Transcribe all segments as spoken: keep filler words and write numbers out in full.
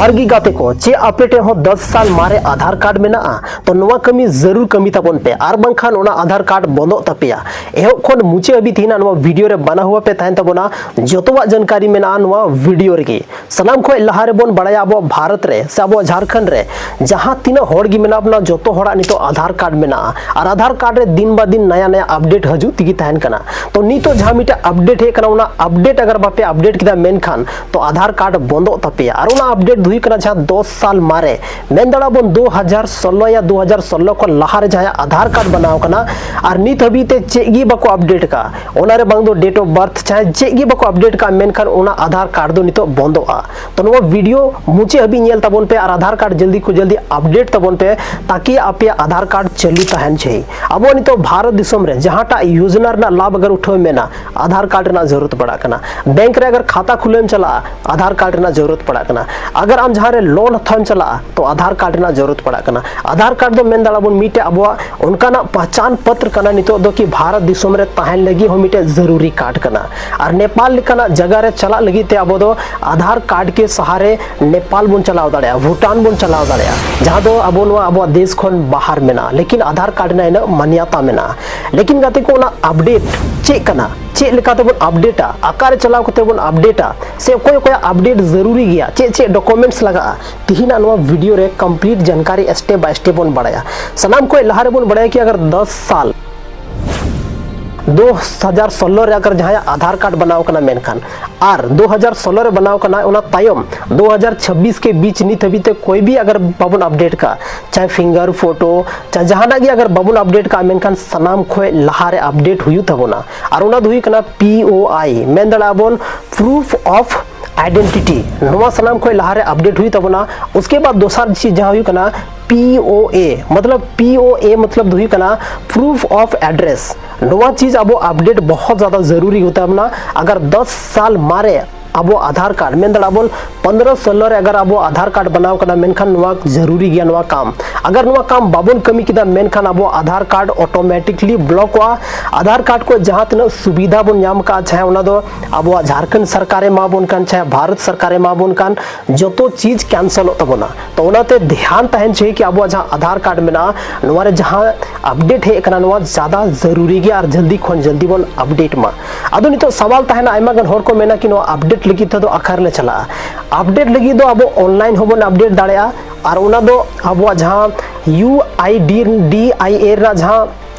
ᱟᱨ ᱜᱮ ᱜᱟᱛᱮ ᱠᱚ, ᱪᱮᱫ ᱟᱯᱮ ᱴᱷᱮᱱ ᱦᱚᱸ ᱫᱚᱥ ᱥᱟᱞ ᱢᱟᱨᱮ ᱟᱫᱷᱟᱨ ᱠᱟᱨᱰ ᱢᱮᱱᱟᱜᱼᱟ? ᱛᱚ ᱱᱚᱣᱟ ᱠᱟᱹᱢᱤ ᱡᱟᱹᱨᱩᱲ ᱠᱟᱹᱢᱤ ᱛᱟᱵᱚᱱ ᱯᱮ, ᱟᱨ ᱵᱟᱝᱠᱷᱟᱱ ᱚᱱᱟ ᱟᱫᱷᱟᱨ ᱠᱟᱨᱰ ᱵᱚᱱᱫᱚᱜ ᱛᱟᱯᱮᱭᱟ᱾ ᱮᱦᱚᱵ ᱠᱷᱚᱱ ᱢᱩᱪᱟᱹᱫ ᱦᱟᱹᱵᱤᱡ ᱛᱮᱦᱮᱧᱟᱜ ᱱᱚᱣᱟ ᱵᱷᱤᱰᱤᱭᱳ ᱨᱮ ᱵᱟᱱᱟ ᱦᱩᱭ ᱟᱯᱮ ᱛᱟᱦᱮᱱ ᱛᱟᱵᱚᱱᱟ᱾ ᱡᱚᱛᱚᱣᱟᱜ ᱡᱟᱱᱠᱟᱨᱤ ᱢᱮᱱᱟᱜᱼᱟ ᱱᱚᱣᱟ ᱵᱷᱤᱰᱤᱭᱳ ᱨᱮᱜᱮ᱾ ᱥᱟᱱᱟᱢ ᱠᱷᱚᱱ ᱞᱟᱦᱟ ᱨᱮᱵᱚᱱ ᱵᱟᱲᱟᱭᱟ, ᱟᱵᱚ ᱵᱷᱟᱨᱚᱛ ᱨᱮ ᱥᱮ ᱟᱵᱚ ᱡᱷᱟᱲᱠᱷᱚᱸᱰ ᱨᱮ ᱡᱟᱦᱟᱸ ᱛᱤᱱᱟᱹᱜ ᱦᱚᱲ ᱜᱮ ᱢᱮᱱᱟᱜ ᱵᱚᱱᱟ, ᱡᱚᱛᱚ ᱦᱚᱲᱟᱜ ᱱᱤᱛᱚᱜ ᱟᱫᱷᱟᱨ ᱠᱟᱨᱰ ᱢᱮᱱᱟᱜᱼᱟ᱾ ᱟᱨ ᱟᱫᱷᱟᱨ ᱠᱟᱨᱰ ᱨᱮ ᱫᱤᱱ ᱵᱟ ᱫᱤᱱ ᱱᱟᱭᱟ ᱱᱟᱭᱟ ᱟᱯᱰᱮᱴ ᱦᱤᱡᱩᱜ ᱛᱮᱜᱮ ᱛᱟᱦᱮᱱ ᱠᱟᱱᱟ᱾ ᱛᱚ ᱱᱤᱛᱚᱜ ᱡᱟᱦᱟᱸ ᱢᱤᱫᱴᱮᱱ ᱟᱯᱰᱮᱴ ᱦᱮᱡ ᱠᱟᱱᱟ, ᱚᱱᱟ ᱟᱯᱰᱮᱴ ᱟᱜᱟᱨ ᱵᱟᱯᱮ ᱟᱯᱰᱮᱴ ᱠᱮᱫᱟ, ᱢᱮᱱᱠᱷᱟᱱ ᱛᱚ ᱟᱫᱷᱟᱨ ᱠᱟᱨᱰ ᱵᱚᱱᱫᱚᱜ ᱛᱟᱯᱮᱭᱟ᱾ ᱟᱨ ᱚᱱᱟ ᱟᱯᱰᱮᱴ ᱫᱚ ᱦᱩᱭᱩᱜ ᱠᱟᱱᱟ ᱡᱟᱦᱟᱸ ᱫᱚᱥ ᱥᱟᱞ ᱢᱟᱨᱮ, ᱢᱮᱱ ᱫᱟᱲᱮᱭᱟᱜᱼᱟ ᱵᱚᱱ ᱫᱩ ᱦᱟᱡᱟᱨ ᱥᱳᱞᱞᱳ ᱭᱟ ᱫᱩ ᱦᱟᱡᱟᱨ ᱥᱳᱞᱞᱳ ᱠᱷᱚᱱ ᱞᱟᱦᱟᱨᱮ ᱡᱟᱦᱟᱸᱭᱟᱜ ᱟᱫᱷᱟᱨ ᱠᱟᱨᱰ ᱵᱮᱱᱟᱣ ᱠᱟᱱᱟ, ᱟᱨ ᱱᱤᱛ ᱦᱟᱹᱵᱤᱡ ᱛᱮ ᱪᱮᱫ ᱜᱮ ᱵᱟᱠᱚ ᱟᱯᱰᱮᱴ ᱠᱟᱜᱼᱟ᱾ ᱚᱱᱟᱨᱮ ᱵᱟᱝ ᱫᱚ ᱰᱮᱴ ᱚᱯᱷ ᱵᱟᱨᱛᱷ ᱪᱟᱦᱮ ᱪᱮᱫ ᱜᱮ ᱵᱟᱠᱚ ᱟᱯᱰᱮᱴ ᱠᱟᱜᱼᱟ, ᱢᱮᱱᱠᱷᱟᱱ ᱚᱱᱟ ᱟᱫᱷᱟᱨ ᱠᱟᱨᱰ ᱫᱚ ᱱᱤᱛᱚᱜ ᱵᱚᱱᱫᱚᱜᱼᱟ᱾ ᱛᱚ ᱱᱚᱣᱟ ᱵᱷᱤᱰᱤᱭᱳ ᱢᱩᱪᱟᱹᱫ ᱦᱟᱹᱵᱤᱡ ᱧᱮᱞ ᱛᱟᱵᱚᱱ ᱯᱮ ᱟᱨ ᱟᱫᱷᱟᱨ ᱠᱟᱨᱰ ᱡᱚᱞᱫᱤ ᱠᱷᱚᱱ ᱡᱚᱞᱫᱤ ᱟᱯᱰᱮᱴ ᱛᱟᱵᱚᱱ ᱯᱮ, ᱛᱟᱠᱤ ᱟᱯᱮᱭᱟᱜ ᱟᱫᱷᱟᱨ ᱠᱟᱨᱰ ᱪᱟᱹᱞᱩ ᱛᱟᱦᱮᱱ ᱪᱟᱹᱦᱤ᱾ ᱟᱵᱚ ᱱᱤᱛᱚᱜ ᱵᱷᱟᱨᱚᱛ ᱫᱤᱥᱚᱢ ᱨᱮ ᱡᱟᱦᱟᱸᱴᱟᱜ ᱭᱳᱡᱚᱱᱟ ᱨᱮᱱᱟᱜ ᱞᱟᱵᱷ ᱟᱜᱟᱨ ᱩᱴᱷᱟᱹᱣ ᱢᱮᱱᱟ, ᱟᱫᱷᱟᱨ ᱠᱟᱨᱰ ᱨᱮᱱᱟᱜ ᱡᱟᱹᱨᱩᱲ ᱯᱟᱲᱟᱜ ᱠᱟᱱᱟ᱾ ᱵᱮᱝᱠ ᱨᱮ ᱟᱜᱟᱨ ᱠᱷᱟᱛᱟ ᱠᱷᱩᱞᱟᱹᱣ ᱮᱢ ᱪᱟᱞᱟᱜᱼᱟ, ᱟᱫᱷᱟᱨ ᱠᱟᱨᱰ ᱨᱮᱱᱟᱜ ᱡᱟᱹᱨᱩᱲ ᱯᱟᱲᱟᱜ ᱠᱟᱱᱟ᱾ ᱟᱜᱟᱨ ᱟᱢ ᱡᱟᱦᱟᱸ ᱨᱮ ᱞᱳᱱ ᱦᱟᱛᱟᱣ ᱮᱢ ᱪᱟᱞᱟᱜᱼᱟ, ᱛᱚ ᱟᱫᱷᱟᱨ ᱠᱟᱨᱰ ᱨᱮᱱᱟᱜ ᱡᱟᱹᱨᱩᱲ ᱯᱟᱲᱟᱜ ᱠᱟᱱᱟ᱾ ᱟᱫᱷᱟᱨ ᱠᱟᱨᱰ ᱫᱚ ᱢᱮᱱ ᱫᱟᱲᱮᱭᱟᱜᱼᱟ ᱵᱚᱱ ᱢᱤᱫᱴᱮᱡ ᱟᱵᱚᱣᱟᱜ ᱚᱱᱠᱟᱱᱟᱜ ᱯᱟᱦᱪᱟᱱ ᱯᱚᱛᱨᱚ ᱠᱟᱱᱟ ᱱᱤᱛᱚᱜ ᱫᱚ, ᱠᱤ ᱵᱷᱟᱨᱚᱛ ᱫᱤᱥᱚᱢ ᱨᱮ ᱛᱟᱦᱮᱱ ᱞᱟᱹᱜᱤᱫ ᱦᱚᱸ ᱢᱤᱫᱴᱮᱡ ᱡᱟᱹᱨᱩᱨᱤ ᱠᱟᱨᱰ ᱠᱟᱱᱟ᱾ ᱟᱨ ᱱᱮᱯᱟᱞ ᱞᱮᱠᱟᱱᱟᱜ ᱡᱟᱭᱜᱟ ᱨᱮ ᱪᱟᱞᱟᱜ ᱞᱟᱹᱜᱤᱫ ᱛᱮ ᱟᱵᱚ ᱫᱚ ᱟᱫᱷᱟᱨ ᱠᱟᱨᱰ ᱠᱮ ᱥᱟᱦᱟᱨᱮ ᱱᱮᱯᱟᱞ ᱵᱚᱱ ᱪᱟᱞᱟᱣ ᱫᱟᱲᱮᱭᱟᱜᱼᱟ, ᱵᱷᱩᱴᱟᱱ ᱵᱚᱱ ᱪᱟᱞᱟᱣ ᱫᱟᱲᱮᱭᱟᱜᱼᱟ, ᱡᱟᱦᱟᱸ ᱫᱚ ᱟᱵᱚ ᱱᱚᱣᱟ ᱟᱵᱚᱣᱟᱜ ᱫᱮᱥ ᱠᱷᱚᱱ ᱵᱟᱦᱟᱨ ᱢᱮᱱᱟᱜᱼᱟ, ᱞᱮᱠᱤᱱ ᱟᱫᱷᱟᱨ ᱠᱟᱨᱰ ᱨᱮᱱᱟᱜ ᱤᱱᱟᱹᱜ ᱢᱟᱱᱭᱟᱛᱟ ᱢᱮᱱᱟᱜᱼᱟ᱾ ᱞᱮᱠᱤᱱ ᱜᱟᱛᱮ ᱠᱚ, ᱚᱱᱟ ᱟᱯᱰᱮᱴ ᱪᱮᱫ ᱠᱟᱱᱟ, ᱪᱮᱫ ᱞᱮᱠᱟ ᱛᱮᱵᱚᱱ ᱟᱯᱰᱮᱴᱟ, ᱚᱠᱟᱨᱮ ᱪᱟᱞᱟᱣ ᱠᱟᱛᱮ ᱵᱚᱱ ᱟᱯᱰᱮᱴᱟ, ᱥᱮ ᱚᱠᱚᱭ ᱚᱠᱚᱭᱟᱜ ᱟᱯᱰᱮᱴ ᱡᱟᱹᱨᱩᱨᱤ ᱜᱮᱭᱟ, ᱪᱮᱫ ᱪᱮᱫ ᱰᱚᱠᱩᱢᱮᱱᱴᱥ ᱞᱟᱜᱟᱜᱼᱟ, ᱛᱤᱦᱤᱧᱟᱜ ᱱᱚᱣᱟ ᱵᱷᱤᱰᱤᱭᱳ ᱨᱮ ᱠᱚᱢᱯᱞᱤᱴ ᱡᱟᱱᱠᱟᱨᱤ ᱥᱴᱮᱯ ᱵᱟᱭ ᱥᱴᱮᱯ ᱵᱚᱱ ᱵᱟᱲᱟᱭᱟ᱾ ᱥᱟᱱᱟᱢ ᱠᱷᱚᱱ ᱞᱟᱦᱟ ᱨᱮᱵᱚᱱ ᱵᱟᱲᱟᱭᱟ ᱠᱤ ᱟᱜᱟᱨ ᱫᱚᱥ ᱥᱟᱞ ᱫᱩ ᱦᱟᱡᱟᱨ ᱥᱳᱞᱞᱳ ᱨᱮ ᱟᱜᱟᱨ ᱡᱟᱦᱟᱸᱭᱟᱜ ᱟᱫᱷᱟᱨ ᱠᱟᱨᱰ ᱵᱮᱱᱟᱣ ᱠᱟᱱᱟ, ᱢᱮᱱᱠᱷᱟᱱ ᱟᱨ ᱫᱩ ᱦᱟᱡᱟᱨ ᱥᱳᱞᱞᱳ ᱨᱮ ᱵᱮᱱᱟᱣ ᱠᱟᱱᱟ, ᱚᱱᱟ ᱛᱟᱭᱚᱢ ᱫᱩ ᱦᱟᱡᱟᱨ ᱪᱷᱟᱵᱵᱤᱥ ᱠᱮ ᱵᱤᱪ ᱱᱤᱛ ᱦᱟᱹᱵᱤᱡ ᱛᱮ ᱠᱚᱭ ᱵᱤ ᱟᱜᱟᱨ ᱵᱟᱵᱚᱱ ᱟᱯᱰᱮᱴ ᱠᱟᱜ, ᱪᱟᱦᱮ ᱯᱷᱤᱝᱜᱟᱨ ᱯᱷᱳᱴᱳ, ᱪᱟᱦᱮ ᱡᱟᱦᱟᱱᱟᱜ ᱜᱮ ᱟᱜᱟᱨ ᱵᱟᱵᱚᱱ ᱟᱯᱰᱮᱴ ᱠᱟᱜ, ᱢᱮᱱᱠᱷᱟᱱ ᱥᱟᱱᱟᱢ ᱠᱷᱚᱱ ᱞᱟᱦᱟᱨᱮ ᱟᱯᱰᱮᱴ ᱦᱩᱭᱩᱜ ᱛᱟᱵᱚᱱᱟ᱾ ᱟᱨ ᱚᱱᱟ ᱫᱚ ᱦᱩᱭᱩᱜ ᱠᱟᱱᱟ ᱯᱤ ᱳ ᱟᱭ, ᱢᱮᱱ ᱫᱟᱲᱮᱭᱟᱜᱼᱟ ᱵᱚᱱ ᱯᱨᱩᱯᱷ ᱚᱯᱷ ᱟᱭᱰᱮᱱᱴᱤᱴᱤ᱾ ᱱᱚᱣᱟ ᱥᱟᱱᱟᱢ ᱠᱷᱚᱱ ᱞᱟᱦᱟᱨᱮ ᱟᱯᱰᱮᱴ ᱦᱩᱭᱩᱜ ᱛᱟᱵᱚᱱᱟ᱾ ᱩᱥᱠᱮ ᱵᱟᱫ ᱫᱚᱥᱟᱨ ᱪᱤᱡᱽ ᱡᱟᱦᱟᱸ ᱦᱩᱭᱩᱜ ᱠᱟᱱᱟ ᱯᱤ ᱳ ᱮ, ᱢᱚᱛᱞᱚᱵ ᱯᱤ ᱳ ᱮ ᱢᱚᱛᱞᱚᱵ ᱫᱚ ᱦᱩᱭᱩᱜ ᱠᱟᱱᱟ ᱯᱨᱩᱯᱷ ᱚᱯᱷ ᱮᱰᱨᱮᱥ᱾ ᱱᱚᱣᱟ ᱪᱤᱡᱽ ᱟᱵᱚ ᱟᱯᱰᱮᱴ ᱵᱚᱦᱚᱛ ᱡᱟᱫᱟ ᱡᱟᱹᱨᱩᱨᱤ ᱦᱳᱛᱟ ᱦᱟᱢᱱᱟ᱾ ᱟᱜᱟᱨ ᱫᱚᱥ ᱥᱟᱞ ᱢᱟᱨᱮ ᱟᱵᱚ ᱟᱫᱷᱟᱨ ᱠᱟᱨᱰ, ᱢᱮᱱ ᱫᱟᱲᱮᱭᱟᱜᱼᱟ ᱵᱚᱱ ᱯᱚᱱᱫᱽᱨᱚ ᱥᱳᱞᱞᱳ ᱨᱮ ᱟᱜᱟᱨ ᱟᱵᱚ ᱟᱫᱷᱟᱨ ᱠᱟᱨᱰ ᱵᱮᱱᱟᱣ ᱠᱟᱱᱟ, ᱢᱮᱱᱠᱷᱟᱱ ᱱᱚᱣᱟ ᱡᱟᱹᱨᱩᱨᱤ ᱜᱮᱭᱟ ᱱᱚᱣᱟ ᱠᱟᱢ᱾ ᱟᱜᱟᱨ ᱱᱚᱣᱟ ᱠᱟᱢ ᱵᱟᱵᱚᱱ ᱠᱟᱹᱢᱤ ᱠᱮᱫᱟ, ᱢᱮᱱᱠᱷᱟᱱ ᱟᱵᱚ ᱟᱫᱷᱟᱨ ᱠᱟᱨᱰ ᱚᱴᱳᱢᱮᱴᱤᱠᱞᱤ ᱵᱞᱚᱠᱚᱜᱼᱟ᱾ ᱟᱫᱷᱟᱨ ᱠᱟᱨᱰ ᱠᱚ ᱡᱟᱦᱟᱸ ᱛᱤᱱᱟᱹᱜ ᱥᱩᱵᱤᱫᱷᱟ ᱵᱚᱱ ᱧᱟᱢ ᱠᱟᱜᱼᱟ, ᱪᱟᱦᱮ ᱚᱱᱟ ᱫᱚ ᱟᱵᱚᱣᱟᱜ ᱡᱷᱟᱲᱠᱷᱚᱸᱰ ᱥᱚᱨᱠᱟᱨᱮ ᱮᱢᱟ ᱵᱚᱱ ᱠᱟᱱ, ᱪᱟᱦᱮ ᱵᱷᱟᱨᱚᱛ ᱥᱚᱨᱠᱟᱨᱮ ᱮᱢᱟ ᱵᱚᱱ ᱠᱟᱱ, ᱡᱚᱛᱚ ᱪᱤᱡᱽ ᱠᱮᱱᱥᱮᱞᱚᱜ ᱛᱟᱵᱚᱱᱟ᱾ ᱛᱚ ᱚᱱᱟᱛᱮ ᱫᱷᱮᱭᱟᱱ ᱛᱟᱦᱮᱱ ᱪᱟᱹᱦᱤ ᱠᱤ ᱟᱵᱚᱣᱟᱜ ᱡᱟᱦᱟᱸ ᱟᱫᱷᱟᱨ ᱠᱟᱨᱰ ᱢᱮᱱᱟᱜᱼᱟ, ᱱᱚᱣᱟ ᱨᱮ ᱡᱟᱦᱟᱸ ᱟᱯᱰᱮᱴ ᱦᱮᱡ ᱟᱠᱟᱱᱟ, ᱱᱚᱣᱟ ᱡᱟᱫᱟ ᱡᱟᱹᱨᱩᱨᱤ ᱜᱮᱭᱟ ᱟᱨ ᱡᱚᱞᱫᱤ ᱠᱷᱚᱱ ᱡᱚᱞᱫᱤ ᱵᱚᱱ ᱟᱯᱰᱮᱴ ᱢᱟ᱾ ᱟᱫᱚ ᱱᱤᱛᱚᱜ ᱥᱟᱣᱟᱞ ᱛᱟᱦᱮᱱᱟ, ᱟᱭᱢᱟ ᱜᱟᱱ ᱦᱚᱲ ᱠᱚ ᱢᱮᱱᱟ ᱠᱤ ᱱᱚᱣᱟ ᱟᱯᱰᱮᱴ ᱞᱟᱹᱜᱤᱫ ᱛᱮᱫᱚ ᱟᱠᱟ ᱨᱮᱞᱮ ᱪᱟᱞᱟᱜᱼᱟ? ᱟᱯᱰᱮᱴ ᱞᱟᱹᱜᱤᱫ ᱫᱚ ᱟᱵᱚ ᱚᱱᱞᱟᱭᱤᱱ ᱦᱚᱸᱵᱚᱱ ᱟᱯᱰᱮᱴ ᱫᱟᱲᱮᱭᱟᱜᱼᱟ, ᱟᱨ ᱚᱱᱟ ᱫᱚ ᱟᱵᱚᱣᱟᱜ ᱡᱟᱦᱟᱸ ᱤᱭᱩ ᱟᱭ ᱰᱤ ᱟᱭ ᱮ ᱨᱮᱱᱟᱜ ᱡᱟᱦᱟᱸ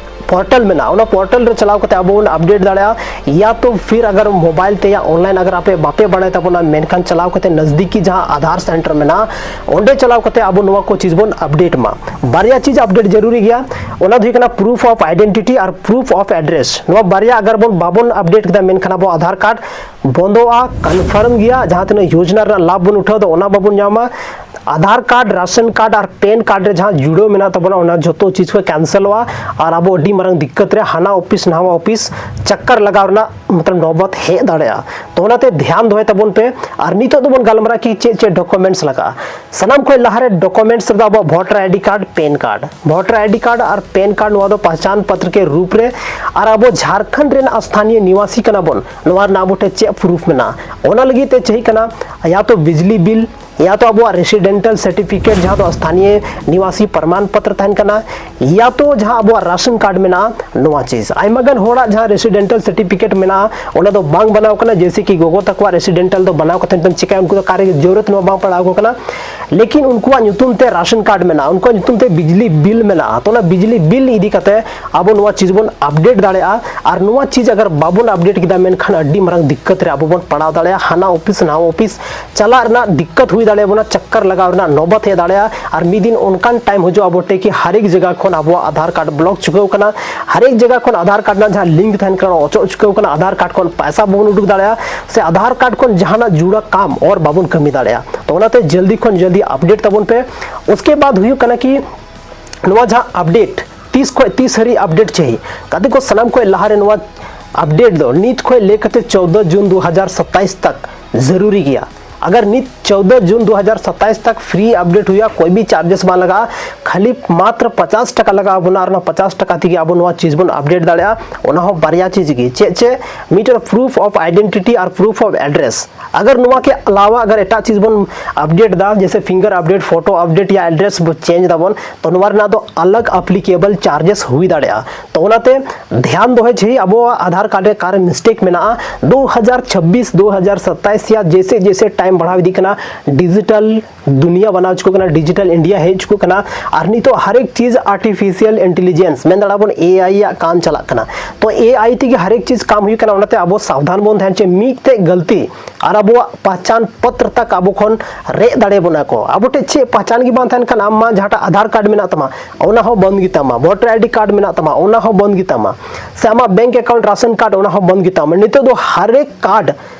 ᱯᱳᱨᱴᱟᱞ ᱢᱮᱱᱟᱜᱼᱟ, ᱚᱱᱟ ᱯᱳᱨᱴᱟᱞ ᱨᱮ ᱪᱟᱞᱟᱣ ᱠᱟᱛᱮ ᱟᱵᱚ ᱵᱚᱱ ᱟᱯᱰᱮᱴ ᱫᱟᱲᱮᱭᱟᱜᱼᱟ᱾ ᱭᱟ ᱛᱚ ᱯᱷᱤᱨ ᱟᱜᱟᱨ ᱢᱳᱵᱟᱭᱤᱞ ᱛᱮ ᱭᱟ ᱚᱱᱞᱟᱭᱤᱱ ᱟᱜᱟᱨ ᱟᱯᱮ ᱵᱟᱯᱮ ᱵᱟᱲᱟᱭ ᱛᱟᱵᱚᱱᱟ, ᱢᱮᱱᱠᱷᱟᱱ ᱪᱟᱞᱟᱣ ᱠᱟᱛᱮ ᱱᱟᱡᱫᱤᱠᱤ ᱡᱟᱦᱟᱸ ᱟᱫᱷᱟᱨ ᱥᱮᱱᱴᱟᱨ ᱢᱮᱱᱟᱜᱼᱟ, ᱚᱸᱰᱮ ᱪᱟᱞᱟᱣ ᱠᱟᱛᱮ ᱟᱵᱚ ᱱᱚᱣᱟ ᱠᱚ ᱪᱤᱡᱽ ᱵᱚᱱ ᱟᱯᱰᱮᱴ ᱢᱟ᱾ ᱵᱟᱨᱭᱟ ᱪᱤᱡᱽ ᱟᱯᱰᱮᱴ ᱡᱟᱹᱨᱩᱨᱤ ᱜᱮᱭᱟ, ᱚᱱᱟ ᱫᱚ ᱦᱩᱭᱩᱜ ᱠᱟᱱᱟ proof of identity R proof of address᱾ ᱱᱚᱣᱟ ᱵᱟᱨᱭᱟ ᱟᱜᱟᱨ ᱵᱚᱱ ᱵᱟᱵᱚᱱ ᱟᱯᱰᱮᱴ ᱠᱮᱫᱟ, ᱢᱮᱱᱠᱷᱟᱱ ᱟᱵᱚ ᱟᱫᱷᱟᱨ ᱠᱟᱨᱰ ᱵᱚᱱᱫᱚᱜᱼᱟ, ᱠᱚᱱᱯᱷᱟᱨᱢ ᱜᱮᱭᱟ᱾ ᱡᱟᱦᱟᱸ ᱛᱤᱱᱟᱹᱜ ᱭᱳᱡᱽᱱᱟ ᱨᱮᱱᱟᱜ ᱞᱟᱵᱷ ᱵᱚᱱ ᱩᱴᱷᱟᱹᱣ ᱫᱟ, ᱚᱱᱟ ᱵᱟᱵᱚᱱ ᱧᱟᱢᱟ᱾ ᱟᱫᱷᱟᱨ ᱠᱟᱨᱰ, ᱨᱟᱥᱚᱱ ᱠᱟᱨᱰ ᱟᱨ ᱯᱮᱱ ᱠᱟᱨᱰ ᱨᱮ ᱡᱟᱦᱟᱸ ᱡᱩᱲᱟᱹᱣ ᱢᱮᱱᱟᱜ ᱛᱟᱵᱚᱱᱟ, ᱚᱱᱟ ᱡᱚᱛᱚ ᱪᱤᱡᱽ ᱠᱚ ᱠᱮᱱᱥᱮᱞᱚᱜᱼᱟ ᱟᱨ ᱟᱵᱚ ᱟᱹᱰᱤ ᱢᱟᱨᱟᱝ ᱫᱤᱠᱠᱟᱛ ᱨᱮ ᱦᱟᱱᱟ ᱚᱯᱷᱤᱥ ᱱᱟᱣᱟ ᱚᱯᱷᱤᱥ ᱪᱟᱠᱠᱟᱨ ᱞᱟᱜᱟᱣ ᱨᱮᱱᱟᱜ ᱢᱚᱛᱞᱚᱵ ᱱᱚᱵᱚᱛ ᱦᱮᱡ ᱫᱟᱲᱮᱭᱟᱜᱼᱟ᱾ ᱛᱚ ᱚᱱᱟᱛᱮ ᱫᱷᱮᱭᱟᱱ ᱫᱚᱦᱚᱭ ᱛᱟᱵᱚᱱ ᱯᱮ᱾ ᱟᱨ ᱱᱤᱛᱚᱜ ᱫᱚᱵᱚᱱ ᱜᱟᱞᱢᱟᱨᱟᱜ ᱠᱤ ᱪᱮᱫ ᱪᱮᱫ ᱰᱚᱠᱩᱢᱮᱱᱴᱥ ᱞᱟᱜᱟᱜᱼᱟ᱾ ᱥᱟᱱᱟᱢ ᱠᱷᱚᱱ ᱞᱟᱦᱟᱨᱮ ᱰᱚᱠᱩᱢᱮᱱᱴᱥ ᱨᱮᱫᱚ ᱟᱵᱚᱣᱟᱜ voter ID card, PAN card, voter ID card ᱟᱨ ᱯᱮᱱ ᱠᱟᱨᱰ, ᱱᱚᱣᱟ ᱫᱚ ᱯᱟᱦᱪᱟᱱ ᱯᱚᱛᱨᱚ ᱠᱮ ᱨᱩᱯ ᱨᱮ, ᱟᱨ ᱟᱵᱚ ᱡᱷᱟᱲᱠᱷᱚᱸᱰ ᱨᱮᱱ ᱥᱛᱷᱟᱱᱤᱭᱚ ᱱᱤᱣᱟᱥᱤ ᱠᱟᱱᱟ ᱵᱚᱱ, ᱱᱚᱣᱟ ᱨᱮᱱᱟᱜ ᱟᱵᱚ ᱴᱷᱮᱱ ᱪᱮᱫ ᱯᱨᱩᱯᱷ ᱢᱮᱱᱟᱜᱼᱟ? ᱚᱱᱟ ᱞᱟᱹᱜᱤᱫ ᱛᱮ ᱪᱟᱹᱦᱤ ᱠᱟᱱᱟ ᱭᱟ ᱛᱚ ᱵᱤᱡᱽᱞᱤ ᱵᱤᱞ, ᱭᱟ ᱛᱚ ᱟᱵᱚᱣᱟᱜ ᱨᱮᱥᱤᱰᱮᱱᱴᱟᱞ ᱥᱟᱨᱴᱤᱯᱷᱤᱠᱮᱴ ᱡᱟᱦᱟᱸ ᱫᱚ ᱥᱛᱷᱟᱱᱤᱭᱚ ᱱᱤᱣᱟᱥᱤ ᱯᱨᱚᱢᱟᱱ ᱯᱚᱛᱨᱚ ᱛᱟᱦᱮᱱ ᱠᱟᱱᱟ, ᱭᱟ ᱛᱚ ᱡᱟᱦᱟᱸ ᱟᱵᱚᱣᱟᱜ ᱨᱟᱥᱚᱱ ᱠᱟᱨᱰ ᱢᱮᱱᱟᱜᱼᱟ, ᱱᱚᱣᱟ ᱪᱤᱡᱽ᱾ ᱟᱭᱢᱟ ᱜᱟᱱ ᱦᱚᱲᱟᱜ ᱡᱟᱦᱟᱸ ᱨᱮᱥᱤᱰᱮᱱᱴᱟᱞ ᱥᱟᱨᱴᱤᱯᱷᱤᱠᱮᱴ ᱢᱮᱱᱟᱜᱼᱟ, ᱚᱱᱟ ᱫᱚ ᱵᱟᱝ ᱵᱮᱱᱟᱣ ᱠᱟᱱᱟ, ᱡᱮᱭᱥᱮ ᱠᱤ ᱜᱚᱜᱚ ᱛᱟᱠᱚᱣᱟᱜ ᱨᱮᱥᱤᱰᱮᱱᱴᱟᱞ ᱫᱚ ᱵᱮᱱᱟᱣ ᱠᱟᱛᱮ ᱱᱤᱛᱚᱝ ᱪᱤᱠᱟᱹᱭᱟ, ᱩᱱᱠᱩ ᱫᱚ ᱚᱠᱟᱨᱮ ᱡᱟᱹᱨᱩᱲᱟᱛ ᱱᱚᱣᱟ ᱵᱟᱝ ᱯᱟᱲᱟᱣ ᱟᱠᱚ ᱠᱟᱱᱟ᱾ ᱞᱮᱠᱤᱱ ᱩᱱᱠᱩᱣᱟᱜ ᱧᱩᱛᱩᱢ ᱛᱮ ᱨᱟᱥᱚᱱ ᱠᱟᱨᱰ ᱢᱮᱱᱟᱜᱼᱟ, ᱩᱱᱠᱩᱣᱟᱜ ᱧᱩᱛᱩᱢ ᱛᱮ ᱵᱤᱡᱽᱞᱤ ᱵᱤᱞ ᱢᱮᱱᱟᱜᱼᱟ, ᱛᱚ ᱚᱱᱟ ᱵᱤᱡᱽᱞᱤ ᱵᱤᱞ ᱤᱫᱤ ᱠᱟᱛᱮ ᱟᱵᱚ ᱱᱚᱣᱟ ᱪᱤᱡᱽ ᱵᱚᱱ ᱟᱯᱰᱮᱴ ᱫᱟᱲᱮᱭᱟᱜᱼᱟ᱾ ᱟᱨ ᱱᱚᱣᱟ ᱪᱤᱡᱽ ᱟᱜᱟᱨ ᱵᱟᱵᱚᱱ ᱟᱯᱰᱮᱴ ᱠᱮᱫᱟ, ᱢᱮᱱᱠᱷᱟᱱ ᱟᱹᱰᱤ ᱢᱟᱨᱟᱝ ᱫᱤᱠᱠᱟᱛ ᱨᱮ ᱟᱵᱚ ᱵᱚᱱ ᱯᱟᱲᱟᱣ ᱫᱟᱲᱮᱭᱟᱜᱼᱟ᱾ ᱦᱟᱱᱟ ᱚᱯᱷᱤᱥ ᱱᱟᱣᱟ ᱚᱯᱷᱤᱥ ᱪᱟᱞᱟᱜ ᱨᱮᱱᱟᱜ ᱫᱤᱠᱠᱟᱛ ᱦᱩᱭ ᱫᱟᱲᱮᱭᱟᱵᱚᱱᱟ, ᱪᱟᱠᱠᱟᱨ ᱞᱟᱜᱟᱣ ᱨᱮᱱᱟᱜ ᱱᱚᱵᱚᱛ ᱦᱮᱡ ᱫᱟᱲᱮᱭᱟᱜᱼᱟ᱾ ᱟᱨ ᱢᱤᱫ ᱫᱤᱱ ᱚᱱᱠᱟᱱ ᱴᱟᱭᱤᱢ ᱦᱤᱡᱩᱜᱼᱟ ᱟᱵᱚ ᱴᱷᱮᱱ ᱠᱤ ᱦᱟᱨᱮᱠ ᱡᱟᱭᱜᱟ ᱠᱷᱚᱱ ᱟᱵᱚᱣᱟᱜ ᱟᱫᱷᱟᱨ ᱠᱟᱨᱰ ᱵᱞᱚᱠ ᱪᱩᱠᱟᱹᱣ ᱠᱟᱱᱟ, ᱦᱟᱨᱮᱠ ᱡᱟᱭᱜᱟ ᱠᱷᱚᱱ ᱟᱫᱷᱟᱨ ᱠᱟᱨᱰ ᱨᱮᱱᱟᱜ ᱡᱟᱦᱟᱸ ᱞᱤᱝᱠ ᱛᱟᱦᱮᱱ ᱠᱟᱱᱟ ᱚᱪᱚᱜ ᱪᱩᱠᱟᱹᱣ ᱠᱟᱱᱟ, ᱟᱫᱷᱟᱨ ᱠᱟᱨᱰ ᱠᱷᱚᱱ ᱯᱚᱭᱥᱟ ᱵᱟᱵᱚᱱ ᱩᱰᱩᱠ ᱫᱟᱲᱮᱭᱟᱜᱼᱟ, ᱥᱮ ᱟᱫᱷᱟᱨ ᱠᱟᱨᱰ ᱠᱷᱚᱱ ᱡᱟᱦᱟᱱᱟᱜ ᱡᱩᱲᱟ ᱠᱟᱢ ᱚᱨ ᱵᱟᱵᱚᱱ ᱠᱟᱹᱢᱤ ᱫᱟᱲᱮᱭᱟᱜᱼᱟ᱾ ᱛᱚ ᱚᱱᱟᱛᱮ ᱡᱚᱞᱫᱤ ᱠᱷᱚᱱ ᱡᱚᱞᱫᱤ ᱟᱯᱰᱮᱴ ᱛᱟᱵᱚᱱ ᱯᱮ᱾ ᱩᱥᱠᱮ ᱵᱟᱫ ᱦᱩᱭᱩᱜ ᱠᱟᱱᱟ ᱠᱤ ᱱᱚᱣᱟ ᱡᱟᱦᱟᱸ ᱟᱯᱰᱮᱴ ᱛᱤᱥ ᱠᱷᱚᱱ ᱛᱤᱥ ᱦᱟᱹᱨᱤᱡ ᱟᱯᱰᱮᱴ ᱪᱟᱹᱦᱤ, ᱜᱟᱛᱮ ᱠᱚ, ᱥᱟᱱᱟᱢ ᱠᱷᱚᱱ ᱞᱟᱦᱟᱨᱮ ᱱᱚᱣᱟ ᱟᱯᱰᱮᱴ ᱫᱚ ᱱᱤᱛ ᱠᱷᱚᱱ ᱞᱟᱹᱭ ᱠᱟᱛᱮ ᱪᱳᱫᱽᱫᱳ ᱡᱩᱱ ᱫᱩ ᱦᱟᱡᱟᱨ ᱥᱟᱛᱟᱭᱤᱥ ᱛᱟᱠ ज़रूरी ᱜᱮᱭᱟ। अगर ᱱᱤᱛ ᱪᱳᱫᱽᱫᱳ ᱡᱩᱱ ᱫᱩ ᱦᱟᱡᱟᱨ ᱥᱟᱛᱟᱭᱤᱥ ᱛᱟᱠ ᱯᱷᱨᱤ ᱟᱯᱰᱮᱴ ᱦᱩᱭᱩᱜᱼᱟ, ᱠᱳᱭ ᱵᱤ ᱪᱟᱨᱡᱮᱥ ᱵᱟᱝ ᱞᱟᱜᱟᱜᱼᱟ, ᱠᱷᱟᱹᱞᱤ ᱢᱟᱛᱨᱚ ᱯᱚᱪᱟᱥ ᱴᱟᱠᱟ ᱞᱟᱜᱟᱣ ᱵᱚᱱᱟ ᱟᱨ ᱚᱱᱟ ᱯᱚᱪᱟᱥ ᱴᱟᱠᱟ ᱛᱮᱜᱮ ᱟᱵᱚ ᱱᱚᱣᱟ ᱪᱤᱡᱽ ᱵᱚᱱ ᱟᱯᱰᱮᱴ ᱫᱟᱲᱮᱭᱟᱜᱼᱟ᱾ ᱚᱱᱟ ᱦᱚᱸ ᱵᱟᱨᱭᱟ ᱪᱤᱡᱽ ᱜᱮ, ᱪᱮᱫ ᱪᱮᱫ? ᱢᱤᱫᱴᱮᱱ proof of identity R proof of address। अगर ᱱᱚᱣᱟ ᱠᱮ ᱟᱞᱟᱣᱟ ᱟᱜᱟᱨ ᱮᱴᱟᱜ ᱪᱤᱡᱽ ᱵᱚᱱ ᱟᱯᱰᱮᱴ ᱫᱟ, ᱡᱮᱭᱥᱮ ᱯᱷᱤᱝᱜᱟᱨ ᱟᱯᱰᱮᱴ, ᱯᱷᱳᱴᱳ ᱟᱯᱰᱮᱴ ᱭᱟ ᱮᱰᱨᱮᱥ ᱵᱚ ᱪᱮᱧᱡᱽ ᱫᱟᱵᱚᱱ, ᱛᱚ ᱱᱚᱣᱟ ᱨᱮᱱᱟᱜ ᱫᱚ ᱟᱞᱟᱜᱽ ᱟᱯᱞᱤᱠᱮᱵᱚᱞ ᱪᱟᱨᱡᱮᱥ ᱦᱩᱭ ᱫᱟᱲᱮᱭᱟᱜᱼᱟ᱾ ᱛᱚ ᱚᱱᱟᱛᱮ ध्यान ᱫᱚᱦᱚᱭ ᱪᱟᱹᱦᱤ, ᱟᱵᱚᱣᱟᱜ ᱟᱫᱷᱟᱨ ᱠᱟᱨᱰ ᱨᱮ ᱚᱠᱟᱨᱮ ᱢᱤᱥᱴᱮᱠ ᱢᱮᱱᱟᱜᱼᱟ, ᱫᱩ ᱦᱟᱡᱟᱨ ᱪᱷᱟᱵᱵᱤᱥ ᱫᱩ ᱦᱟᱡᱟᱨ ᱥᱟᱛᱟᱭᱤᱥ ᱭᱟ ᱡᱮᱥᱮ ᱡᱮᱥᱮ ᱴᱟᱭᱤᱢ ᱵᱟᱲᱦᱟᱣ ᱤᱫᱤᱜ ᱠᱟᱱᱟ, ᱰᱤᱡᱤᱴᱟᱞ ᱫᱩᱱᱤᱭᱟ ᱵᱮᱱᱟᱣ ᱦᱤᱡᱩᱜ ᱠᱟᱱᱟ, ᱰᱤᱡᱤᱴᱟᱞ ᱤᱱᱰᱤᱭᱟ ᱦᱮᱡ ᱦᱤᱡᱩᱜ ᱠᱟᱱᱟ, ᱟᱨ ᱱᱤᱛᱚᱜ ᱦᱟᱨᱮᱠ ᱪᱤᱡᱽ ᱟᱨᱴᱤᱯᱷᱤᱥᱤᱭᱟᱞ ᱤᱱᱴᱮᱞᱤᱡᱮᱱᱥ ᱢᱮᱱ ᱫᱟᱲᱮᱭᱟᱜᱼᱟ ᱵᱚᱱ ᱮ ᱟᱭ ᱟᱜ ᱠᱟᱢ ᱪᱟᱞᱟᱜ ᱠᱟᱱᱟ᱾ ᱛᱚ ᱮ ᱟᱭ ᱛᱮᱜᱮ ᱦᱟᱨᱮᱠ ᱪᱤᱡᱽ ᱠᱟᱢ ᱦᱩᱭᱩᱜ ᱠᱟᱱᱟ, ᱚᱱᱟᱛᱮ ᱟᱵᱚ ᱥᱟᱵᱫᱷᱟᱱ ᱵᱚᱱ ᱛᱟᱦᱮᱱ ᱪᱮ ᱢᱤᱫᱴᱮᱡ ᱜᱟᱹᱞᱛᱤ ᱟᱨ ᱟᱵᱚᱣᱟᱜ ᱯᱟᱦᱪᱟᱱ ᱯᱚᱛᱨᱚ ᱛᱟᱠ ᱟᱵᱚ ᱠᱷᱚᱱ ᱨᱮᱡ ᱫᱟᱲᱮ ᱵᱚᱱᱟ ᱠᱚ᱾ ᱟᱵᱚ ᱴᱷᱮᱡ ᱪᱮᱫ ᱯᱟᱦᱪᱟᱱ ᱜᱮ ᱵᱟᱝ ᱛᱟᱦᱮᱱ ᱠᱷᱟᱱ, ᱟᱢ ᱢᱟ ᱡᱟᱦᱟᱸᱴᱟᱜ ᱟᱫᱷᱟᱨ ᱠᱟᱨᱰ ᱢᱮᱱᱟᱜ ᱛᱟᱢᱟ, ᱚᱱᱟ ᱦᱚᱸ ᱵᱚᱱᱫ ᱜᱮᱛᱟᱢᱟ, ᱵᱷᱳᱴᱟᱨ ᱟᱭᱰᱤ ᱠᱟᱨᱰ ᱢᱮᱱᱟᱜ ᱛᱟᱢᱟ, ᱚᱱᱟ ᱦᱚᱸ ᱵᱚᱱᱫ ᱜᱮᱛᱟᱢᱟ, ᱥᱮ ᱟᱢᱟᱜ ᱵᱮᱝᱠ ᱮᱠᱟᱣᱩᱱᱴ, ᱨᱟᱥᱚᱱ ᱠᱟᱨᱰ, ᱚᱱᱟ ᱦᱚᱸ ᱵᱚᱱᱫ ᱜᱮᱛᱟᱢᱟ᱾ ᱱᱤᱛᱚᱜ ᱫᱚ ᱦᱟᱨᱮᱠ ᱠᱟᱨᱰ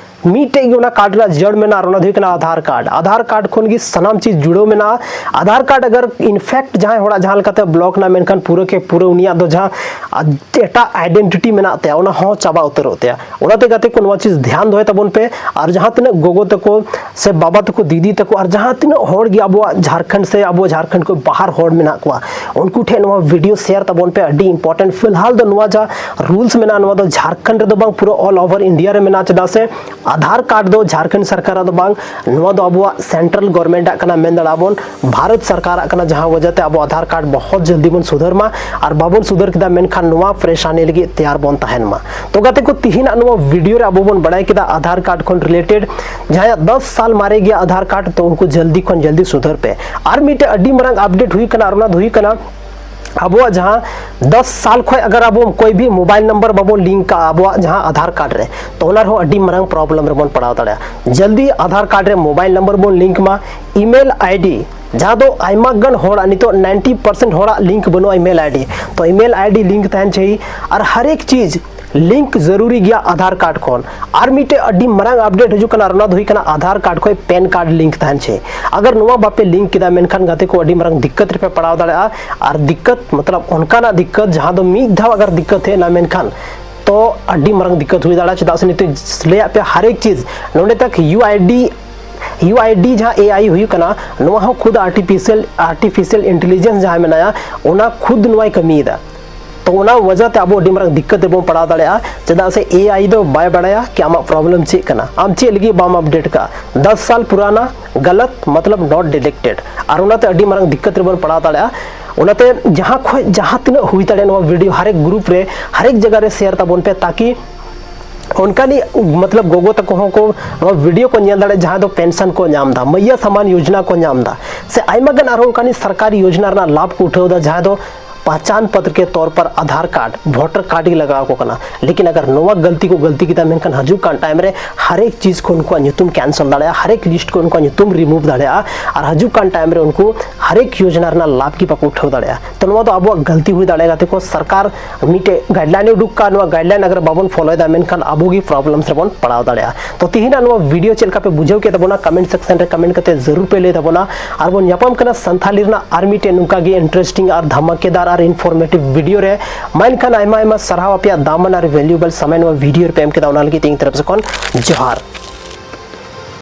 ᱢᱤᱫᱴᱮᱡ ᱜᱮ ᱚᱱᱟ ᱠᱟᱨᱰ ᱨᱮᱱᱟᱜ ᱡᱟᱹᱲ ᱢᱮᱱᱟᱜᱼᱟ, ᱟᱨ ᱚᱱᱟ ᱫᱚ ᱦᱩᱭᱩᱜ ᱠᱟᱱᱟ ᱟᱫᱷᱟᱨ ᱠᱟᱨᱰ᱾ ᱟᱫᱷᱟᱨ ᱠᱟᱨᱰ ᱠᱷᱚᱱ ᱜᱮ ᱥᱟᱱᱟᱢ ᱪᱤᱡᱽ ᱡᱩᱲᱟᱹᱣ ᱢᱮᱱᱟᱜᱼᱟ᱾ ᱟᱫᱷᱟᱨ ᱠᱟᱨᱰ ᱟᱜᱟᱨ ᱤᱱᱯᱷᱮᱠᱴ ᱡᱟᱦᱟᱸᱭ ᱦᱚᱲᱟᱜ ᱡᱟᱦᱟᱸ ᱞᱮᱠᱟᱛᱮ ᱵᱞᱚᱠ ᱮᱱᱟ, ᱢᱮᱱᱠᱷᱟᱱ ᱯᱩᱨᱟᱹ ᱠᱮ ᱯᱩᱨᱟᱹ ᱩᱱᱤᱭᱟᱜ ᱫᱚ ᱡᱟᱦᱟᱸ ᱮᱴᱟᱜ ᱟᱭᱰᱮᱱᱴᱤᱴᱤ ᱢᱮᱱᱟᱜ ᱛᱟᱭᱟ, ᱚᱱᱟ ᱦᱚᱸ ᱪᱟᱵᱟ ᱩᱛᱟᱹᱨᱚᱜ ᱛᱟᱭᱟ᱾ ᱚᱱᱟᱛᱮ ᱜᱟᱛᱮ ᱠᱚ, ᱱᱚᱣᱟ ᱪᱤᱡᱽ ᱫᱷᱮᱭᱟᱱ ᱫᱚᱦᱚᱭ ᱛᱟᱵᱚᱱ ᱯᱮ᱾ ᱟᱨ ᱡᱟᱦᱟᱸ ᱛᱤᱱᱟᱹᱜ ᱜᱚᱜᱚ ᱛᱟᱠᱚ ᱥᱮ ᱵᱟᱵᱟ ᱛᱟᱠᱚ, ᱫᱤᱫᱤ ᱛᱟᱠᱚ, ᱟᱨ ᱡᱟᱦᱟᱸ ᱛᱤᱱᱟᱹᱜ ᱦᱚᱲ ᱜᱮ ᱟᱵᱚᱣᱟᱜ ᱡᱷᱟᱲᱠᱷᱚᱸᱰ ᱥᱮ ᱟᱵᱚ ᱡᱷᱟᱲᱠᱷᱚᱸᱰ ᱠᱷᱚᱱ ᱵᱟᱦᱟᱨ ᱦᱚᱲ ᱢᱮᱱᱟᱜ ᱠᱚᱣᱟ, ᱩᱱᱠᱩ ᱴᱷᱮᱱ ᱱᱚᱣᱟ ᱵᱷᱤᱰᱤᱭᱳ ᱥᱮᱭᱟᱨ ᱛᱟᱵᱚᱱ ᱯᱮ, ᱟᱹᱰᱤ ᱤᱢᱯᱚᱨᱴᱮᱱᱴ᱾ ᱯᱷᱤᱞᱦᱟᱞ ᱫᱚ ᱱᱚᱣᱟ ᱡᱟᱦᱟᱸ ᱨᱩᱞᱥ ᱢᱮᱱᱟᱜᱼᱟ, ᱱᱚᱣᱟ ᱫᱚ ᱡᱷᱟᱲᱠᱷᱚᱸᱰ ᱨᱮᱫᱚ ᱵᱟᱝ, ᱯᱩᱨᱟᱹ ᱚᱞ ᱳᱵᱷᱟᱨ ᱤᱱᱰᱤᱭᱟ ᱨᱮ ᱢᱮᱱᱟᱜᱼᱟ᱾ ᱪᱮᱫᱟᱜ ᱥᱮ ᱟᱫᱷᱟᱨ ᱠᱟᱨᱰ ᱫᱚ ᱡᱷᱟᱲᱠᱷᱚᱸᱰ ᱥᱚᱨᱠᱟᱨᱟᱜ ᱫᱚ ᱵᱟᱝ, ᱱᱚᱣᱟ ᱫᱚ ᱟᱵᱚᱣᱟᱜ ᱥᱮᱱᱴᱨᱟᱞ ᱜᱚᱵᱷᱚᱨᱱᱢᱮᱱᱴ ᱟᱜ ᱠᱟᱱᱟ, ᱢᱮᱱ ᱫᱟᱲᱮᱭᱟᱜᱼᱟ ᱵᱚᱱ ᱵᱷᱟᱨᱚᱛ ᱥᱚᱨᱠᱟᱨᱟᱜ ᱠᱟᱱᱟ᱾ ᱡᱟᱦᱟᱸ ᱣᱟᱡᱟᱛᱮ ᱟᱵᱚ ᱟᱫᱷᱟᱨ ᱠᱟᱨᱰ ᱵᱚᱦᱚᱛ ᱡᱚᱞᱫᱤ ᱵᱚᱱ ᱥᱩᱫᱷᱟᱹᱨ ᱢᱟ, ᱟᱨ ᱵᱟᱵᱚᱱ ᱥᱩᱫᱷᱟᱹᱨ ᱠᱮᱫᱟ, ᱢᱮᱱᱠᱷᱟᱱ ᱱᱚᱣᱟ ᱯᱨᱮᱥᱟᱱᱤ ᱞᱟᱹᱜᱤᱫ ᱛᱮᱭᱟᱨ ᱵᱚᱱ ᱛᱟᱦᱮᱱ ᱢᱟ᱾ ᱛᱚ ᱜᱟᱛᱮ ᱠᱚ, ᱛᱤᱦᱤᱧᱟᱜ ᱱᱚᱣᱟ ᱵᱷᱤᱰᱤᱭᱳ ᱨᱮ ᱟᱵᱚ ᱵᱚᱱ ᱵᱟᱲᱟᱭ ᱠᱮᱫᱟ ᱟᱫᱷᱟᱨ ᱠᱟᱨᱰ ᱠᱷᱚᱱ ᱨᱤᱞᱮᱴᱮᱰ, ᱡᱟᱦᱟᱸᱭᱟᱜ ᱫᱚᱥ ᱥᱟᱞ ᱢᱟᱨᱮ ᱜᱮᱭᱟ ᱟᱫᱷᱟᱨ ᱠᱟᱨᱰ, ᱛᱚ ᱩᱱᱠᱩ ᱡᱚᱞᱫᱤ ᱠᱷᱚᱱ ᱡᱚᱞᱫᱤ ᱥᱩᱫᱷᱟᱹᱨ ᱯᱮ᱾ ᱟᱨ ᱢᱤᱫᱴᱮᱡ ᱟᱹᱰᱤ ᱢᱟᱨᱟᱝ ᱟᱯᱰᱮᱴ ᱦᱩᱭ ᱠᱟᱱᱟ, ᱟᱨ ᱚᱱᱟ ᱫᱚ ᱦᱩᱭ ᱠᱟᱱᱟ ᱟᱵᱚᱣᱟᱜ ᱡᱟᱦᱟᱸ ᱫᱚᱥ ᱥᱟᱞ ᱠᱷᱚᱱ ᱟᱜᱟᱨ ᱟᱵᱚ ᱠᱳᱭ ᱵᱷᱤ ᱢᱳᱵᱟᱭᱤᱞ ᱱᱟᱢᱵᱟᱨ ᱵᱟᱵᱚᱱ ᱞᱤᱝᱠ ᱠᱟᱜᱼᱟ ᱟᱵᱚᱣᱟᱜ ᱡᱟᱦᱟᱸ ᱟᱫᱷᱟᱨ ᱠᱟᱨᱰ ᱨᱮ, ᱛᱚ ᱚᱱᱟ ᱨᱮᱦᱚᱸ ᱟᱹᱰᱤ ᱢᱟᱨᱟᱝ ᱯᱨᱚᱵᱞᱮᱢ ᱨᱮᱵᱚᱱ ᱯᱟᱲᱟᱣ ᱫᱟᱲᱮᱭᱟᱜᱼᱟ᱾ ᱡᱚᱞᱫᱤ ᱟᱫᱷᱟᱨ ᱠᱟᱨᱰ ᱨᱮ ᱢᱳᱵᱟᱭᱤᱞ ᱱᱟᱢᱵᱟᱨ ᱵᱚᱱ ᱞᱤᱝᱠ ᱢᱟ, ᱤᱢᱮᱞ ᱟᱭᱰᱤ, ᱡᱟᱦᱟᱸ ᱫᱚ ᱟᱭᱢᱟ ᱜᱟᱱ ᱦᱚᱲᱟᱜ, ᱱᱤᱛᱚᱜ ᱱᱟᱭᱤᱱᱴᱤ ᱯᱟᱨᱥᱮᱱᱴ ᱦᱚᱲᱟᱜ ᱞᱤᱝᱠ ᱵᱟᱹᱱᱩᱜᱼᱟ ᱤᱢᱮᱞ ᱟᱭᱰᱤ, ᱛᱚ ᱤᱢᱮᱞ ᱟᱭᱰᱤ ᱞᱤᱝᱠ ᱛᱟᱦᱮᱱ ᱪᱟᱹᱦᱤ᱾ ᱟᱨ ᱦᱟᱨᱮᱠ ᱪᱤᱡᱽ ᱞᱤᱝᱠ ᱡᱟᱹᱨᱩᱨᱤ ᱜᱮᱭᱟ ᱟᱫᱷᱟᱨ ᱠᱟᱨᱰ ᱠᱷᱚᱱ᱾ ᱟᱨ ᱢᱤᱫᱴᱮᱡ ᱟᱹᱰᱤ ᱢᱟᱨᱟᱝ ᱟᱯᱰᱮᱴ ᱦᱤᱡᱩᱜ ᱠᱟᱱᱟ, ᱟᱨ ᱚᱱᱟ ᱫᱚ ᱦᱩᱭᱩᱜ ᱠᱟᱱᱟ ᱟᱫᱷᱟᱨ ᱠᱟᱨᱰ ᱠᱷᱚᱱ ᱯᱮᱱ ᱠᱟᱨᱰ ᱞᱤᱝᱠ ᱛᱟᱦᱮᱱ ᱪᱟᱹᱦᱤ᱾ ᱟᱜᱟᱨ ᱱᱚᱣᱟ ᱵᱟᱯᱮ ᱞᱤᱝᱠ ᱠᱮᱫᱟ, ᱢᱮᱱᱠᱷᱟᱱ ᱜᱟᱛᱮ ᱠᱚ, ᱟᱹᱰᱤ ᱢᱟᱨᱟᱝ ᱫᱤᱠᱠᱟᱛ ᱨᱮᱯᱮ ᱯᱟᱲᱟᱣ ᱫᱟᱲᱮᱭᱟᱜᱼᱟ᱾ ᱟᱨ ᱫᱤᱠᱠᱟᱛ ᱢᱚᱛᱞᱚᱵ ᱚᱱᱠᱟᱱᱟᱜ ᱫᱤᱠᱠᱟᱛ ᱡᱟᱦᱟᱸ ᱫᱚ ᱢᱤᱫ ᱫᱷᱟᱣ ᱟᱜᱟᱨ ᱫᱤᱠᱠᱟᱛ ᱦᱮᱡ ᱮᱱᱟ, ᱢᱮᱱᱠᱷᱟᱱ ᱛᱚ ᱟᱹᱰᱤ ᱢᱟᱨᱟᱝ ᱫᱤᱠᱠᱟᱛ ᱦᱩᱭ ᱫᱟᱲᱮᱭᱟᱜᱼᱟ᱾ ᱪᱮᱫᱟᱜ ᱥᱮ ᱱᱤᱛᱚᱜ ᱞᱟᱹᱭᱟᱫ ᱯᱮᱭᱟ ᱦᱟᱨᱮᱠ ᱪᱤᱡᱽ ᱱᱚᱰᱮ ᱛᱟᱠ ᱭᱩ ᱟᱭ ᱰᱤ ᱭᱩ ᱟᱭ ᱰᱤ ᱡᱟᱦᱟᱸ ᱮ ᱟᱭ ᱦᱩᱭᱩᱜ ᱠᱟᱱᱟ, ᱱᱚᱣᱟ ᱦᱚᱸ ᱠᱷᱩᱫ ᱟᱨᱴᱤᱯᱷᱤᱥᱤᱭᱟᱞ ᱟᱨᱴᱤᱯᱷᱤᱥᱤᱭᱟᱞ ᱤᱱᱴᱮᱞᱤᱡᱮᱱᱥ ᱡᱟᱦᱟᱸᱭ ᱢᱮᱱᱟᱭᱟ, ᱚᱱᱟ ᱠᱷᱩᱫ ᱱᱚᱣᱟᱭ ᱠᱟᱹᱢᱤᱭᱮᱫᱟ᱾ ᱛᱚ ᱚᱱᱟ ᱚᱡᱮ ᱛᱮ ᱟᱵᱚ ᱟᱹᱰᱤ ᱢᱟᱨᱟᱝ ᱫᱤᱠᱠᱟᱛ ᱨᱮᱵᱚᱱ ᱯᱟᱲᱟᱣ ᱫᱟᱲᱮᱭᱟᱜᱼᱟ᱾ ᱪᱮᱫᱟᱜ ᱥᱮ ᱮ ᱟᱭ ᱫᱚ ᱵᱟᱭ ᱵᱟᱲᱟᱭᱟ ᱠᱤ ᱟᱢᱟᱜ ᱯᱨᱚᱵᱞᱮᱢ ᱪᱮᱫ ᱠᱟᱱᱟ, ᱟᱢ ᱪᱮᱫ ᱞᱟᱹᱜᱤᱫ ᱵᱟᱢ ᱟᱯᱰᱮᱴ ᱠᱟᱜᱼᱟ᱾ ᱫᱟᱥ ᱥᱟᱞ ᱯᱩᱨᱟᱱᱟ ᱜᱟᱞᱟᱛ ᱢᱚᱛᱞᱚᱵ ᱱᱚᱴ ᱰᱤᱴᱮᱠᱴᱮᱰ᱾ ᱟᱨ ᱚᱱᱟᱛᱮ ᱟᱹᱰᱤ ᱢᱟᱨᱟᱝ ᱫᱤᱠᱠᱟᱛ ᱨᱮᱵᱚᱱ ᱯᱟᱲᱟᱣ ᱫᱟᱲᱮᱭᱟᱜᱼᱟ᱾ ᱚᱱᱟᱛᱮ ᱡᱟᱦᱟᱸ ᱠᱷᱚᱱ ᱡᱟᱦᱟᱸ ᱛᱤᱱᱟᱹᱜ ᱦᱩᱭ ᱫᱟᱲᱮᱭᱟᱜᱼᱟ, ᱱᱚᱣᱟ ᱵᱷᱤᱰᱤᱭᱳ ᱦᱟᱨᱮᱠ ᱜᱨᱩᱯ ᱨᱮ, ᱦᱟᱨᱮᱠ ᱡᱟᱭᱜᱟ ᱨᱮ ᱥᱮᱭᱟᱨ ᱛᱟᱵᱚᱱ ᱯᱮ, ᱛᱟᱠᱤ ᱚᱱᱠᱟᱱᱤᱡ ᱢᱚᱛᱞᱚᱵ ᱜᱚᱜᱚ ᱛᱟᱠᱚ ᱦᱚᱸ ᱠᱚ ᱱᱚᱣᱟ ᱵᱷᱤᱰᱤᱭᱳ ᱠᱚ ᱧᱮᱞ ᱫᱟᱲᱮᱭᱟᱜᱼᱟ, ᱡᱟᱦᱟᱸ ᱫᱚ ᱯᱮᱱᱥᱚᱱ ᱠᱚ ᱧᱟᱢ ᱮᱫᱟ, ᱢᱟᱹᱭᱭᱟ ᱥᱟᱢᱟᱱ ᱭᱳᱡᱽᱱᱟ ᱠᱚ ᱧᱟᱢ ᱮᱫᱟ, ᱥᱮ ᱟᱭᱢᱟ ᱜᱟᱱ ᱟᱨᱦᱚᱸ ᱚᱱᱠᱟᱱᱤᱡ ᱥᱚᱨᱠᱟᱨᱤ ᱭᱳᱡᱽᱱᱟ ᱨᱮᱱᱟᱜ ᱞᱟᱵᱷ ᱠᱚ ᱩᱴᱷᱟᱹᱣ ᱮᱫᱟ, ᱡᱟᱦᱟᱸ ᱫᱚ ᱯᱟᱦᱪᱟᱱ ᱯᱚᱛᱨ ᱠᱮ ᱛᱚᱨ ᱯᱟᱨ ᱟᱫᱷᱟᱨ ᱠᱟᱨᱰ, ᱵᱷᱳᱴᱟᱨ ᱠᱟᱨᱰ ᱜᱮ ᱞᱟᱜᱟᱣ ᱟᱠᱚ ᱠᱟᱱᱟ᱾ ᱞᱮᱠᱤᱱ ᱟᱜᱟᱨ ᱱᱚᱣᱟ ᱜᱟᱞᱛᱤ ᱠᱚ ᱜᱟᱞᱛᱤ ᱠᱮᱫᱟ, ᱢᱮᱱᱠᱷᱟᱱ ᱦᱤᱡᱩᱜ ᱠᱟᱱ ᱴᱟᱭᱤᱢ ᱨᱮ ᱦᱟᱨᱮᱠ ᱪᱤᱡᱽ ᱠᱷᱚᱱ ᱩᱱᱠᱩᱣᱟᱜ ᱧᱩᱛᱩᱢ ᱠᱮᱱᱥᱮᱞ ᱫᱟᱲᱮᱭᱟᱜᱼᱟ, ᱦᱟᱨᱮᱠ ᱞᱤᱥᱴ ᱠᱷᱚᱱ ᱩᱱᱠᱩᱣᱟᱜ ᱧᱩᱛᱩᱢ ᱨᱤᱢᱩᱵᱷ ᱫᱟᱲᱮᱭᱟᱜᱼᱟ, ᱟᱨ ᱦᱤᱡᱩᱜ ᱠᱟᱱ ᱴᱟᱭᱤᱢ ᱨᱮ ᱩᱱᱠᱩ ᱦᱟᱨᱮᱠ ᱭᱳᱡᱽᱱᱟ ᱨᱮᱱᱟᱜ ᱞᱟᱵᱷ ᱜᱮ ᱵᱟᱠᱚ ᱩᱴᱷᱟᱹᱣ ᱫᱟᱲᱮᱭᱟᱜᱼᱟ᱾ ᱛᱚ ᱱᱚᱣᱟ ᱫᱚ ᱟᱵᱚᱣᱟᱜ ᱜᱟᱞᱛᱤ ᱦᱩᱭ ᱫᱟᱲᱮᱭᱟᱜᱼᱟ᱾ ᱜᱟᱛᱮ ᱠᱚ, ᱥᱚᱨᱠᱟᱨ ᱢᱤᱫᱴᱮᱡ ᱜᱟᱭᱤᱰᱞᱟᱭᱤᱱ ᱮ ᱩᱰᱩᱠ ᱠᱟᱜᱼᱟ, ᱱᱚᱣᱟ ᱜᱟᱭᱤᱰᱞᱟᱭᱤᱱ ᱟᱜᱟᱨ ᱵᱟᱵᱚᱱ ᱯᱷᱚᱞᱳᱭᱮᱫᱟ, ᱢᱮᱱᱠᱷᱟᱱ ᱟᱵᱚ ᱜᱮ ᱯᱨᱚᱵᱞᱮᱢᱥ ᱨᱮᱵᱚᱱ ᱯᱟᱲᱟᱣ ᱫᱟᱲᱮᱭᱟᱜᱼᱟ᱾ ᱛᱚ ᱛᱤᱦᱤᱧᱟᱜ ᱱᱚᱣᱟ ᱵᱷᱤᱰᱤᱭᱳ ᱪᱮᱫ ᱞᱮᱠᱟ ᱯᱮ ᱵᱩᱡᱷᱟᱹᱣ ᱠᱮᱫ ᱛᱟᱵᱚᱱᱟ, ᱠᱚᱢᱮᱱᱴ ᱥᱮᱠᱥᱚᱱ ᱨᱮ ᱠᱚᱢᱮᱱᱴ ᱠᱟᱛᱮ ᱡᱟᱹᱨᱩᱲ ᱯᱮ ᱞᱟᱹᱭ ᱛᱟᱵᱚᱱᱟ᱾ ᱟᱨ ᱵᱚᱱ ᱧᱟᱯᱟᱢ ᱠᱟᱱᱟ ᱥᱟᱱᱛᱷᱟᱞᱤ ᱨᱮᱱᱟᱜ ᱟᱨ ᱢᱤᱫᱴᱮᱡ ᱱᱚᱝᱠᱟ ᱜᱮ ᱤᱱᱴᱟᱨᱮᱥᱴᱤᱝ ᱟᱨ ᱫᱷᱟᱢᱟᱠᱮᱫᱟᱨ ᱟᱨ ᱤᱱᱯᱷᱚᱨᱢᱮᱴᱤᱵᱷ ᱵᱷᱤᱰᱤᱭᱳ ᱨᱮ᱾ ᱢᱟ ᱮᱱᱠᱷᱟᱱ ᱟᱭᱢᱟ ᱟᱭᱢᱟ ᱥᱟᱨᱦᱟᱣ ᱟᱯᱮᱭᱟᱜ ᱫᱟᱢᱟᱱ ᱟᱨ ᱵᱷᱮᱞᱩᱭᱮᱵᱚᱞ ᱥᱚᱢᱚᱭ ᱱᱚᱣᱟ ᱵᱷᱤᱰᱤᱭᱳ ᱨᱮᱯᱮ ᱮᱢ ᱠᱮᱫᱟ, ᱚᱱᱟ ᱞᱟᱹᱜᱤᱫ ᱛᱮ ᱤᱧ ᱛᱚᱨᱚᱯ ᱥᱮᱫ ᱠᱷᱚᱱ ᱡᱚᱦᱟᱨ᱾